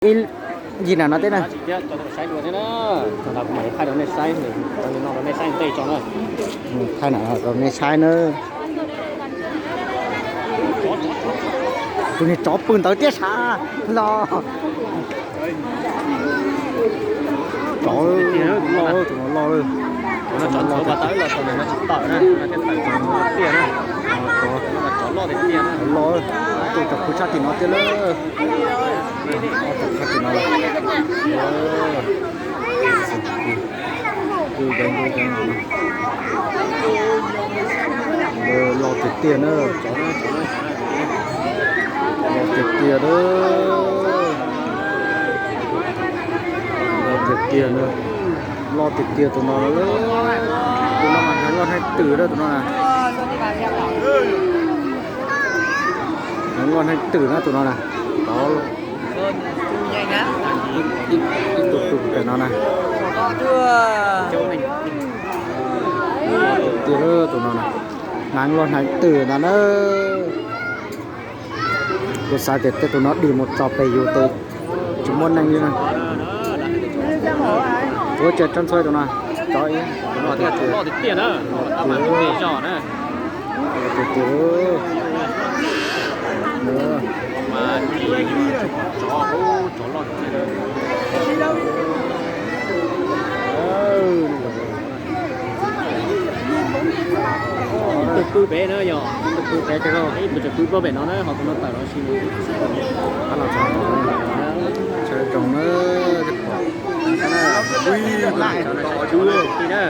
Ib yig na no teb na. Thaij na rau nej saib na. Tus niag tsov pw ntawd tiab sab los. Tsov loj, tus no loj lawm. Tsov loj tiag tiag na. Tsov loj, tuaj cov pw sab tim no tiag lawm. Tuaj sab tim no lawm. Loj tiag tiag na. Loj tiag tiag na. Loj tiag tiag na. Loj tiag tiag tus no na. Tus no mas hnav loj hnav twm na tus no na. Hnav loj hnav twm na tus no na. Tod ib tug pw pem no na. Tiag tus no na. Hnav loj hnav twm ntag na. Kuv xav tias tej tus no dim mus txog pem yus tes tsis muaj neeg li na. Ua cas tsob ntxhua tus no, tsob ib, loj tiag tiag na. Tiag tiag. Ib tug pw pem na yog, ib tug pw pem, ib tug tseem pw pem no na, ho tus no tawm los sis. Qab los txog, tshawb zoo na, pom na.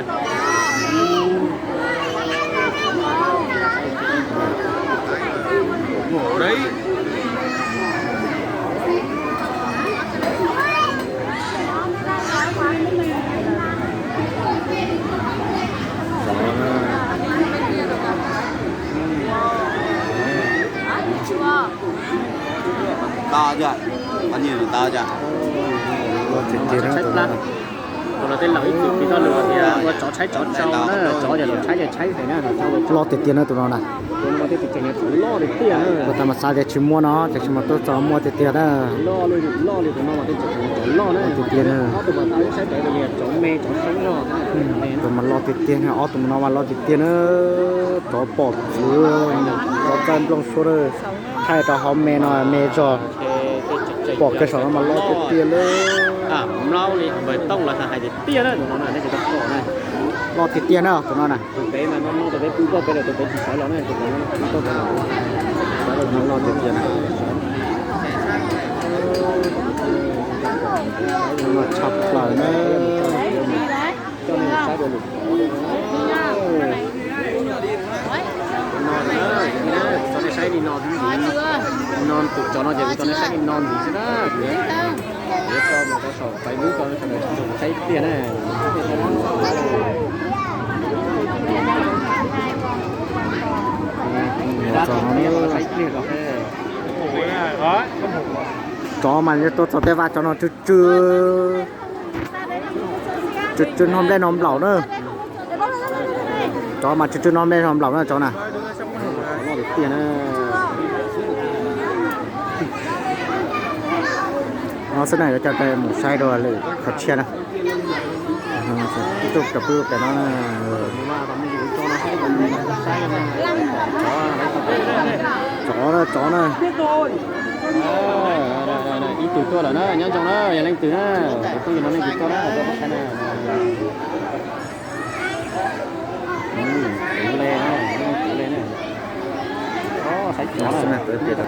Ua tej laus ib txwm piv txoj lus tias ua tsov tshaib tsov tso na, tsov yog los tshaib ces tshaib pem na. Loj tiag tiag na tus no na. Ua tas mas xav tias tsis muaj no, tiam sis mas tuaj txog muaj tiag tiag na. Loj tiag tiag na. Tus mas loj tiag tiag na, ob tug no mas loj tiag tiag na. Tsov pom txwv, tsov txaij nplooj suab, thaij rau hauv me no me zog. Pom kiag saum no mas loj tiag tiag li. Loj tiag tiag na tus no na. Loj tiag tiag na. Loj tshaj plaws na. No tus tsov no ces kuv tso nej saib li no ntxiv xwb na. Kuv tso mus rau saum Facebook rau sawv daws tsis tshua saib tiag na. Saib pliag rau. Tsov mas tuaj txog tej vaj tsov no tsw tsw, tsw tsw no nplej no nplaum na. Tsov mas tsw tsw no nplej no nplaum na tsov na. No xwb na, yuav coj peb mus saib dua lwm qhov tshiab na. Ib tug cov pw pem no na. Tsov na, tsov na. Ib tug tuaj lawm na, nyob zoo na, yog leej twg na, tus phooj ywg no leej twg tuaj na, tuaj saib na. Saib tsov na.